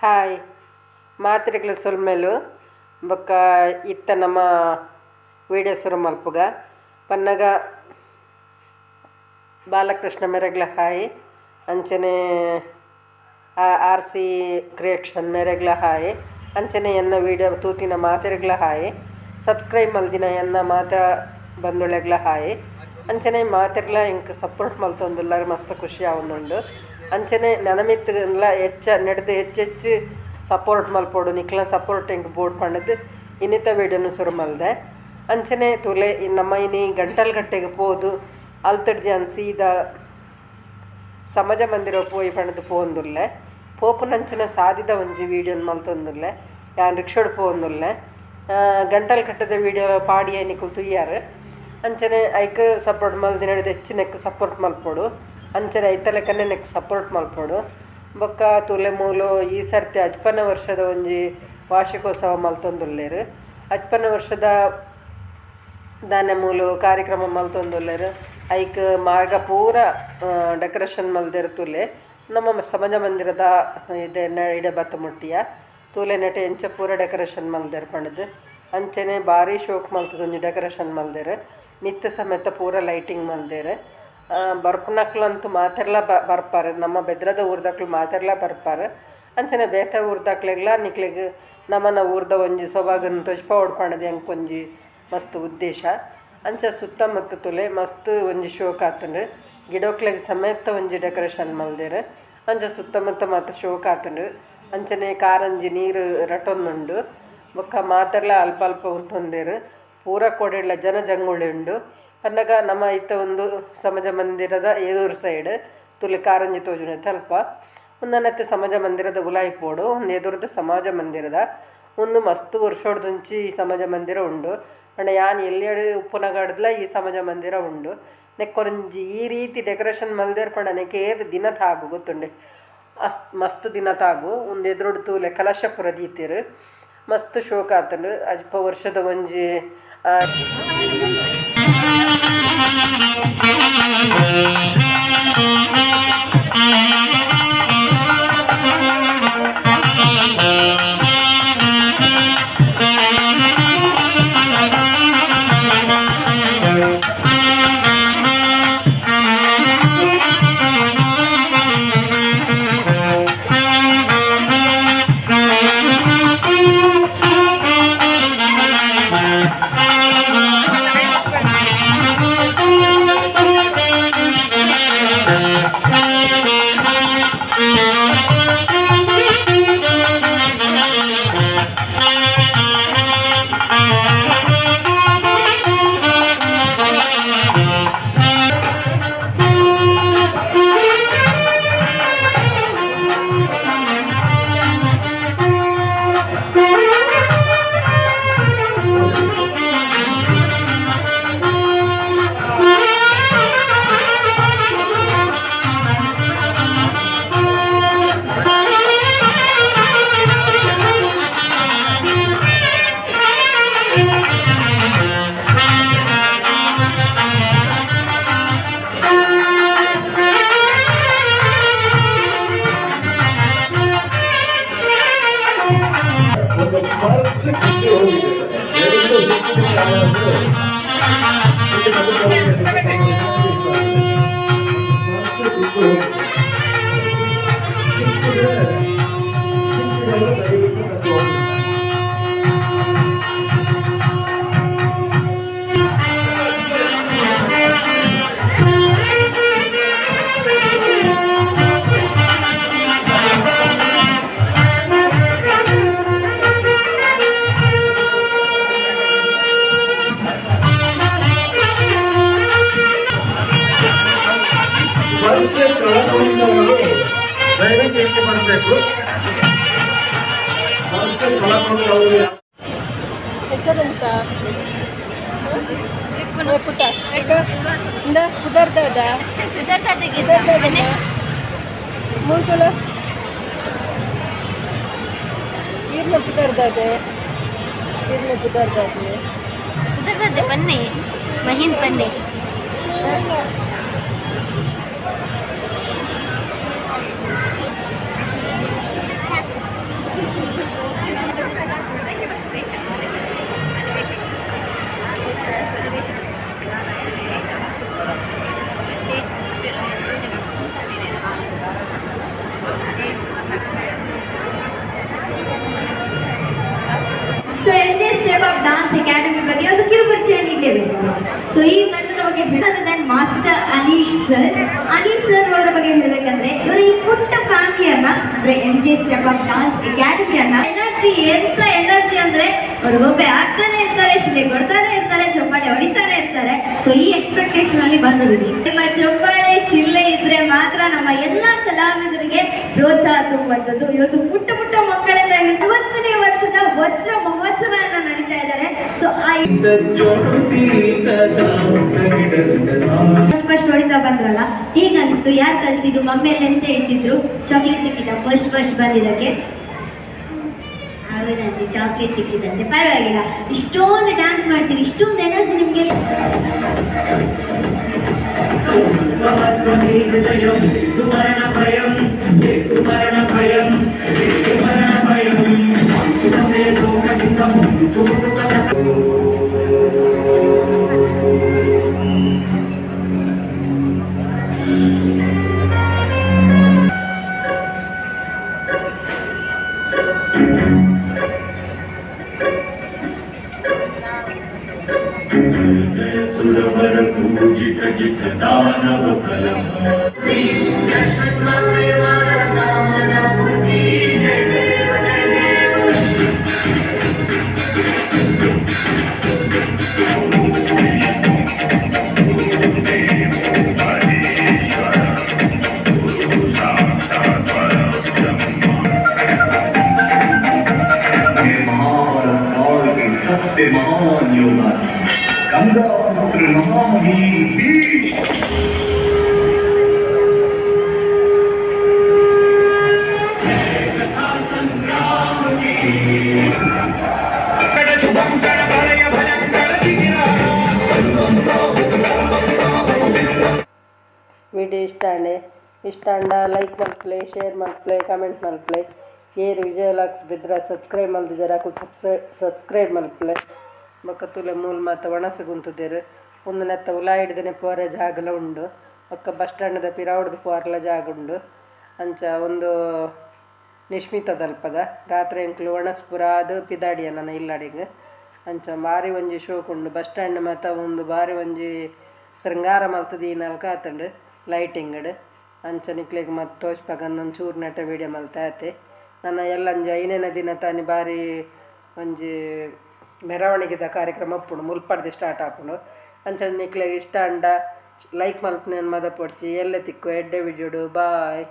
Hi ಮಾತ್ರೆಗ್ಲ ಸೊಲ್ಮೆಲು ಬೊಕ್ಕ ಇತ್ತ ನಮ್ಮ ವೀಡಿಯೋ ಸುರು ಮಲ್ಪುಗ ಪನ್ನಗ ಬಾಲಕೃಷ್ಣ ಮೆರೆಗ್ಲ ಹಾಯ್ ಅಂಚನೆ ಆರ್ ಸಿ ಕ್ರಿಯೇಷನ್ ಮೆರೆಗ್ಲ ಹಾಯ್ ಅಂಚನೆ ಎನ್ನ ವೀಡಿಯೋ ತೂತಿನ ಮಾತೆರೆಗ್ಲ ಹಾಯ್ ಸಬ್ಸ್ಕ್ರೈಬ್ ಮಲ್ದಿನ ಎನ್ನ ಮಾತ ಬಂದುಳೆಗ್ಲ ಹಾಯ್ ಅಂಚನೆ ಮಾತೆರ್ಲ ಎಂಕ್ ಸಪೋರ್ಟ್ ಮಲ್ತೊಂದುಲ್ಲೆರ್ ಮಸ್ತ್ ಖುಷಿ ಆವೊಂದುಂಡು ಅಂಚನೆ ನನಮಿತ್ತ್ಲ ಎಚ್ಚ ನೆಡ್ದ್ ಹೆಚ್ಚೆಚ್ಚು ಸಪೋರ್ಟ್ ಮಲ್ಪೊಡು ನಿಕ್ಲ್ನ ಸಪೋರ್ಟ್ ಎಂಕ್ ಬೋಡು ಪಂಡುದು ಇನಿತ ವೀಡಿಯೋನು ಸುರು ಮಲ್ದೆ. ಅಂಚನೆ ತೂಲೆ ನಮ್ಮ ಇನಿ ಗಂಟಲ್ಕಟ್ಟೆಗ್ ಪೋದು ಅಲ್ತುಡ್ದು ಯಾನ್ ಸೀದಾ ಸಮಾಜ ಮಂದಿರ ಪೋಯಿ ಪಂಡುದು ಪೋವೊಂದುಲ್ಲೆ ಪೋಪುನಂಚಿನ ಸಾದಿದ ಒಂಜಿ ವೀಡಿಯೋನ್ ಮಲ್ತೊಂದುಲ್ಲೆ ಯಾನ್ ರಿಕ್ಷಾಡ್ ಪೋವೊಂದುಲ್ಲೆ ಗಂಟಲ್ಕಟ್ಟೆದ ವೀಡಿಯೋ ಪಾಡಿಯೆ ನಿಕುಲು ತೂಯರ್. ಅಂಚನೆ ಐಕ್ ಸಪೋರ್ಟ್ ಮಲ್ದಿನಡ್ದ್ ಹೆಚ್ಚಿನೆಕ್ ಸಪೋರ್ಟ್ ಮಲ್ಪೊಡು ಅಂಚನೆ ಐತ ಲೆಕ್ಕನೆ ನೆಕ್ ಸಪೋರ್ಟ್ ಮಲ್ಪೊಡು. ಬೊಕ್ಕ ತೂಲೆ ಮೂಲು ಈ ಸರ್ತಿ ಅಜ್ಪನೆ ವರ್ಷದ ಒಂಜಿ ವಾರ್ಷಿಕೋತ್ಸವ ಮಲ್ತೊಂದುಲ್ಲೆರ್ ಅಜ್ಪನೆ ವರ್ಷದ ದಾನೆ ಮೂಲು ಕಾರ್ಯಕ್ರಮ ಮಲ್ತೊಂದುಲ್ಲೆರ್ ಐಕ್ ಮಾರ್ಗ ಪೂರ ಡೆಕೊರೇಷನ್ ಮಲ್ದೆರ್ ತೂಲೆ. ನಮ್ಮ ಸಮಾಜ ಮಂದಿರದ ಇಡೆ ಇಡೆ ಬತ್ತ್ ಮುಟ್ಟಿಯ ತೂಲೆ ನೆಟೆ ಎಂಚ ಪೂರ ಡೆಕೊರೇಷನ್ ಮಲ್ದೆರ್ ಪಂಡುದು ಅಂಚನೆ ಬಾರಿ ಶೋಕು ಮಲ್ತುದು ಒಂಜಿ ಡೆಕೊರೇಷನ್ ಮಲ್ದೆರ್ ಮಿತ್ತ್ ಸಮೇತ ಪೂರ ಲೈಟಿಂಗ್ ಮಲ್ದೆರ್. ಬರ್ಪುನಕ್ಲಂತೂ ಮಾತೆರ್ಲ ಬರ್ಪರ್ ನಮ್ಮ ಬೆದ್ರದ ಊರ್ದಕುಲು ಮಾತೆರ್ಲ ಬರ್ಪರ್ ಅಂಚನೆ ಬೇತೆ ಊರ್ದಕ್ಲೆಗ್ಲ ನಿಕ್ಲೆಗ್ ನಮನ ಊರ್ದ ಒಂಜಿ ಸೊಬಗುನ್ ತೋಜ್ಪಾವೊಡು ಪಂಡುದು ಎಂಕ್ ಒಂಜಿ ಮಸ್ತ್ ಉದ್ದೇಶ. ಅಂಚ ಸುತ್ತಮುತ್ತ ತೂಲೆ ಮಸ್ತ್ ಒಂಜಿ ಶೋಕು ಆತುಂಡು ಗಿಡಕ್ಲೆಗ್ ಸಮೇತ ಒಂಜಿ ಡೆಕೊರೇಷನ್ ಮಲ್ದೆರ್ ಅಂಚ ಸುತ್ತಮುತ್ತ ಮಾತ ಶೋಕು ಆತುಂಡು ಅಂಚನೆ ಕಾರಂಜಿ ನೀರು ರಟೊಂದುಂಡು ಬೊಕ್ಕ ಮಾತೆರ್ಲ ಅಲ್ಪ ಅಲ್ಪ ಉಂತೊಂದೆರ್ ಪೂರ ಕೋಡೆಡ್ಲ ಜನ ಜಂಗುಳಿ ಉಂಡು. ಪನ್ನಗ ನಮ ಇತ್ತೆ ಉಂದು ಸಮಾಜ ಮಂದಿರದ ಎದುರು ಸೈಡ್ ತೂಲೆ ಕಾರಂಜಿ ತೋಜುನೈತ ಅಲ್ಪ ಉಂದೆನತ್ತೆ ಸಮಾಜ ಮಂದಿರದ ಉಲಾಯಿ ಪೋಡು ಉಂದು ಎದುರುದ ಸಮಾಜ ಮಂದಿರದ ಉಂದು ಮಸ್ತ್ ವರ್ಷೊಡ್ದುಂಚಿ ಈ ಸಮಾಜ ಮಂದಿರ ಉಂಡು. ಪಂಡ ಯಾನ್ ಎಲ್ಯಡ್ ಉಪ್ಪುನಗಡ್ದ್ಲ ಈ ಸಮಾಜ ಮಂದಿರ ಉಂಡು. ನೆಕ್ಕೊಂಜಿ ಈ ರೀತಿ ಡೆಕೊರೇಷನ್ ಮಲ್ದೆರ್ ಪಂಡ ನೆಕ್ ಏತ್ ದಿನ ತಾಗು ಗೊತ್ತುಂಡೆ ಮಸ್ತ್ ದಿನ ತಾಗು. ಉಂದು ಎದುರುಡು ತೂಲೆ ಕಲಶ ಪೂರ ದೀತೆರ್ ಮಸ್ತ್ ಶೋಕು ಆತುಂಡು ಅಲ್ಪ ವರ್ಷದ ಒಂಜಿ ಒಂದು ಪರ್ಸ್ ಬಿದ್ದು ಹೋಗಿದೆ. ಎಲ್ಲೂ ಸಿಕ್ಕಿಲ್ಲ ಅಂದ್ರೆ ಇಲ್ಲಿ ಬಂದು ಪರ್ಸ್ ಬಿದ್ದು ಹೋಗಿದೆ. ಸಿಕ್ಕಿದ್ರೆ ಸಿಕ್ಕಿದ್ರೆ ದಯವಿಟ್ಟು ತಂದು ಹೋಗಿ. ಪರ್ಸ್ ಕಳಕೊಂಡವರು ದಯವಿಟ್ಟು ಎಂಟ್ರಿ ಮಾಡಬೇಕು. ಪರ್ಸ್ ಕಳಕೊಂಡವರು. ಹೆಸರೆಂತ? ಪುಟ್ಟ ಇಂದ ಪುದರ್ದಾದ ಮೂಲ್ತುಲ ಈರ್ನ ಪುದರ್ದಾದೆ ಈರ್ನ ಪುದರ್ದಾದೆ. ಪುದರ್ದಾದೆ ಬನ್ನಿ ಮಹಿಂದ್ ಬನ್ನಿ. ಡಾನ್ಸ್ ಅಕಾಡೆಮಿ ಬಗ್ಗೆ ಒಂದು ಕಿರು ಪರಿಚಯ ನೀಡಲೇಬೇಕು. ಸೊ ಈ ತಂಡದ ಬಗ್ಗೆ ಹೇಳೋದು master Aneesh sir. Aneesh sir ಅವರ ಬಗ್ಗೆ ಹೇಳಬೇಕಂದ್ರೆ ಇವರು ಈ ಪುಟ್ಟ ಫ್ಯಾಮಿಲಿಯನ್ನ ಅಂದ್ರೆ M J step up dance ಅಕಾಡೆಮಿಯನ್ನ ಎನರ್ಜಿ, ಎಂತ ಎನರ್ಜಿ ಅಂದ್ರೆ ಅವರು ಗೊಂಬೆ ಆಗ್ತಾನೆ ಇರ್ತಾರೆ, ಶಿಲೆ ಕೊಡ್ತಾನೆ ಇರ್ತಾರೆ, ಚಪ್ಪಾಳೆ ಹೊಡಿತಾನೆ ಇರ್ತಾರೆ. ಸೊ ಈ ಎಕ್ಸ್ಪೆಕ್ಟೇಷನ್ ಅಲ್ಲಿ ಬಂದಿದ್ದೀವಿ. ನಿಮ್ಮ ಚಪ್ಪಾಳೆ ಶಿಲೆ ಇದ್ರೆ ಮಾತ್ರ ನಮ್ಮ ಎಲ್ಲಾ ಕಲಾವಿದರಿಗೆ ಪ್ರೋತ್ಸಾಹ ತುಂಬುವಂಥದ್ದು. ಇವತ್ತು ಪುಟ್ಟ ಪುಟ್ಟ ಮಕ್ಕಳಿಂದ 50ನೇ ವರ್ಷದ ವಜ್ರ ಮಹೋತ್ಸವವನ್ನು ನಡೀತಾ ಇದ್ದಾರೆ. ಸೊ ಆ ಫಸ್ಟ್ ಹೊಡಿತಾ ಬಂದ್ರಲ್ಲ, ಹೇಗ ಅನಿಸ್ತು? ಯಾರು ಕಲ್ಸಿದ್ದು? ಮಮ್ಮಿ ಎಲ್ಲ ಎಂತ ಹೇಳ್ತಿದ್ರು? ಚಾಕ್ಲೇಟ್ ಸಿಕ್ಕಿದ್ದ ಫಸ್ಟ್ ಫಸ್ಟ್ ಬಂದಿದ್ದಕ್ಕೆ? ಹೌದಂತೆ, ಚಾಕ್ಲೇಟ್ ಸಿಕ್ಕಿದಂತೆ. ಪರವಾಗಿಲ್ಲ, ಇಷ್ಟೊಂದು ಡ್ಯಾನ್ಸ್ ಮಾಡ್ತೀರಿ, ಇಷ್ಟೊಂದು ಎನರ್ಜಿ ನಿಮಗೆ. सुरवर पूजित जित दानव कलम। महाभारत काल के सबसे महान योद्धा गंगा पुत्र महावीर भीष्म। ವಿಡಿಯೋ ಇಷ್ಟ ಆಂಡೆ ಇಷ್ಟ ಆಂಡ ಲೈಕ್ ಮಲ್ಪಲೆ, ಶೇರ್ ಮಲ್ಪಲೆ, ಕಮೆಂಟ್ ಮಲ್ಪಲೆ. ಏರು ವಿಜಯ ಲಾಕ್ಸ್ ಬಿದ್ರ ಸಬ್ಸ್ಕ್ರೈಬ್ ಮಲ್ದಿಜರ ಅಕುಲು ಸಬ್ಸ್ಕ್ರೈಬ್ ಮಲ್ಪಲೆ. ಬೊಕ್ಕ ತೂಲೆ ಮೂಲು ಮಾತ ಒಣಸು ಗುಂತುದೆರ್. ಒಂದು ನೆತ್ತ ಉಲಾಯಿಡ್ದನೆ ಪೋರೆ ಜಾಗಲ ಉಂಡು. ಬೊಕ್ಕ ಬಸ್ ಸ್ಟ್ಯಾಂಡ್ದ ಪಿರವುಡ್ದು ಪೋರ್ಲ ಜಾಗ ಉಂಡು. ಅಂಚ ಒಂದು ನಿಶ್ಮಿತದಲ್ಪದ ರಾತ್ರಿ ಎಂಕ್ಲು ಒಣಸ್ ಪೂರ ಆದ್ ಪಿದಾಡಿಯ ನನ ಇಲ್ಲಡಿಗ್. ಅಂಚ ಬಾರಿ ಒಂಜಿ ಶೋಕ್ ಉಂಡು. ಬಸ್ ಸ್ಟ್ಯಾಂಡ್ ಮಾತ ಒಂದು ಬಾರಿ ಒಂಜಿ ಶೃಂಗಾರ ಮಲ್ತುದು ಈ ನಲ್ಕ ಆತುಂಡು ಲೈಟಿಂಗ್ಡ್. ಅಂಚ ನಿಕ್ಲೆಗ್ ಮತ್ ತೋಜ್ಪಾಗ ಒಂಚೂರು ನೆಟ ವೀಡಿಯೋ ಮಲ್ತೆ ಆತೆ. ನನ ಎಲ್ಲಂಜ ಐನೇನ ದಿನ ತಾನಿ ಬಾರಿ ಒಂಜಿ ಮೆರವಣಿಗೆದ ಕಾರ್ಯಕ್ರಮ ಉಪ್ಪುಂಡು, ಮುಲ್ಪಡ್ದು ಸ್ಟಾರ್ಟ್ ಆಪುಂಡು. ಅಂಚ ನಿಕ್ಲೆಗ್ ಇಷ್ಟ ಆಂಡ ಲೈಕ್ ಮಲ್ಪುನೆನ್ ಮದಪೊಡ್ಚಿ. ಎಲ್ಲೆ ತಿಕ್ಕು ಎಡ್ಡೆ ವಿಡಿಯೋಡು. ಬಾಯ್.